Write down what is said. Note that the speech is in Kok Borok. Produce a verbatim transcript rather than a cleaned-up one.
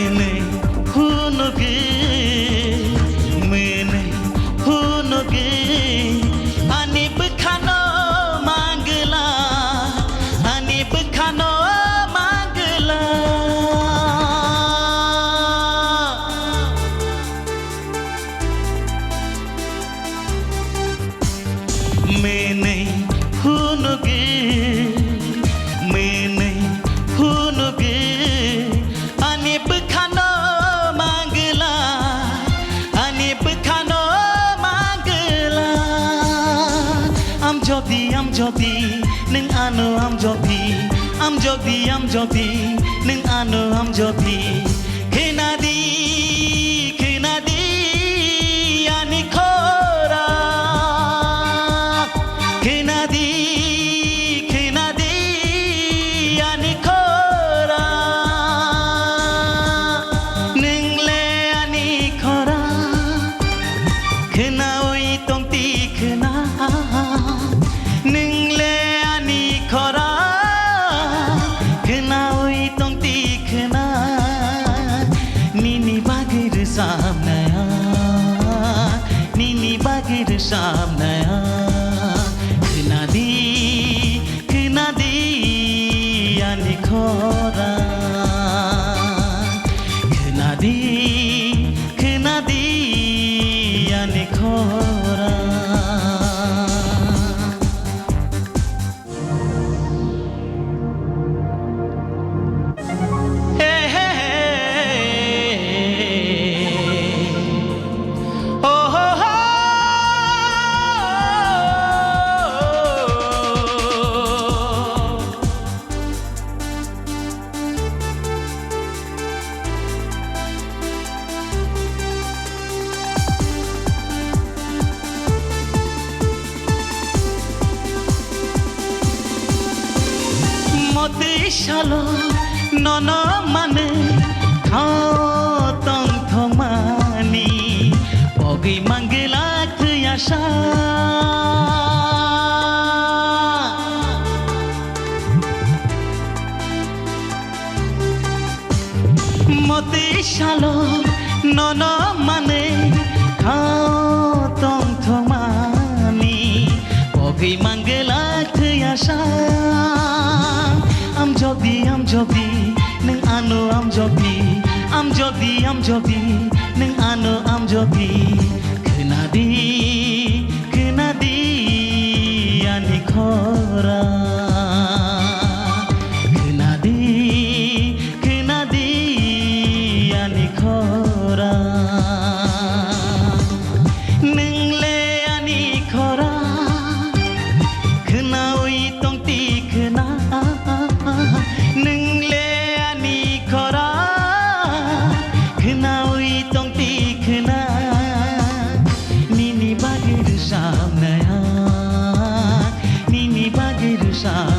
Mwnwi phunugwi, mwnwi phunugwi, ani bwkhano mangwla, ani bwkhano mangwla. Mwnwi phunugwi, mwnwi phunugwi, ani bwkhano mangwla, ani bwkhano mangwla. Amjokdi, amjokdi, nwng ano amjokdi, amjokdi, amjokdi, nwng ano amjokdi. Khwnadi, khwnadi, ani khorang. Khwnadi, khwnadi, ani khorang. Nwng le ani khorang khwnaui tongdi khwna. Nwng le ani khorang khwnaui tongdi khwna. Nini bagwi rwchapnai ang, nini bagwi rwchapnai ang. Khwnadi, khwnadi ani khorang. Khwnadi, khwnadi ani khorang. Motwi salo nono manwi kha tongthokmani, pogwi mangwla thwi asa. Motwi salo nono manwi kha tongthokmani, pogwi mangwla thwi asa. Amjokdi, amjokdi, nwng ano amjokdi, amjokdi, amjokdi, nwng ano amjokdi. Khwnadi, khwnadi ani khorang. Khwnadi, khwnadi ani khorang. Nwng le ani khorang khwnaui tongdi khwna. Nwng le ani khorang khwnaui tongdi khwna. Nini bagwi rwchapnai ang, nini bagwi rwchap